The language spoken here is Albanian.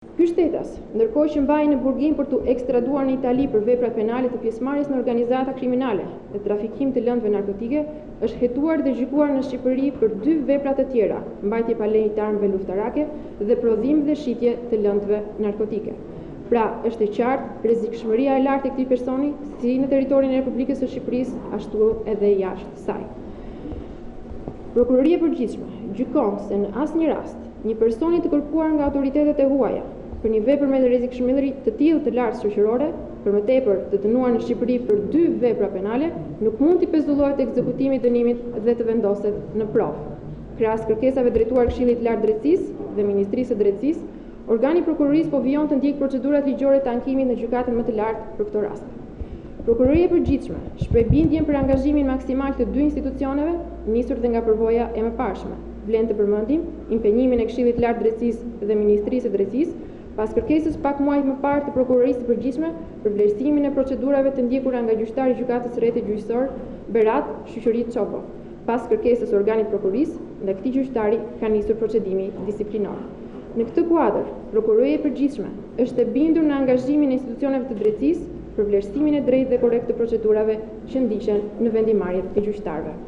Ky shtetas, ndërkohë që mbahej në burgim për t'u ekstraduar në Itali për veprat penale të pjesëmarrjes në organizata kriminale dhe trafikim të lëndëve narkotike, është hetuar dhe gjykuar në Shqipëri për dy vepra të tjera, mbajtje pa leje të armëve luftarake dhe prodhim dhe shitje të lëndëve narkotike. Pra, është e qartë rrezikshmëria e lartë e këtij personi, si në territorin e Republikës së Shqipërisë, ashtu edhe jashtë saj. Prokuroria e Përgjithshme gjykon se në asnjë rast, një personi të kërkuar nga autoritetet e huaja për një vepër me rrezikshmëri të tillë të lartë shoqërore, për më tepër të dënuar në Shqipëri për dy vepra penale, nuk mund t'i pezullohet ekzekutimi i dënimit dhe të vendoset në provë. Krahas kërkesave drejtuar Këshillit të Lartë të Drejtësisë dhe Ministrisë së Drejtësisë, Organi i Prokurorisë po vijon të ndjekë procedurat ligjore të ankimit në gjykatën më të lartë për këto raste. Prokuroria e Përgjithshme shpreh bindjen për angazhimin maksimal të dy institucioneve, nisur dhe nga përvoja e mëparshme. Vlen të përmendim impenjimin e Këshillit të Lartë të Drejtësisë dhe Ministrisë së Drejtësisë, pas kërkesës pak muaj më parë të Prokurorisë së Përgjithshme për vlerësimin e procedurave të ndjekura nga gjyqtari i Gjykatës së Rrethit Gjyqësor Berat, Shyqyri Çobo. Pas kërkesës së organit të prokurorisë, ndaj këtij gjyqtari ka nisur procedimi disiplinor. Në këtë kuadër, Prokuroria e Përgjithshme është e bindur në angazhimin e institucioneve të drejtësisë për vlerësimin e drejtë dhe korrekt të procedurave që ndiqen në vendimmarrjet e gjyqtarëve.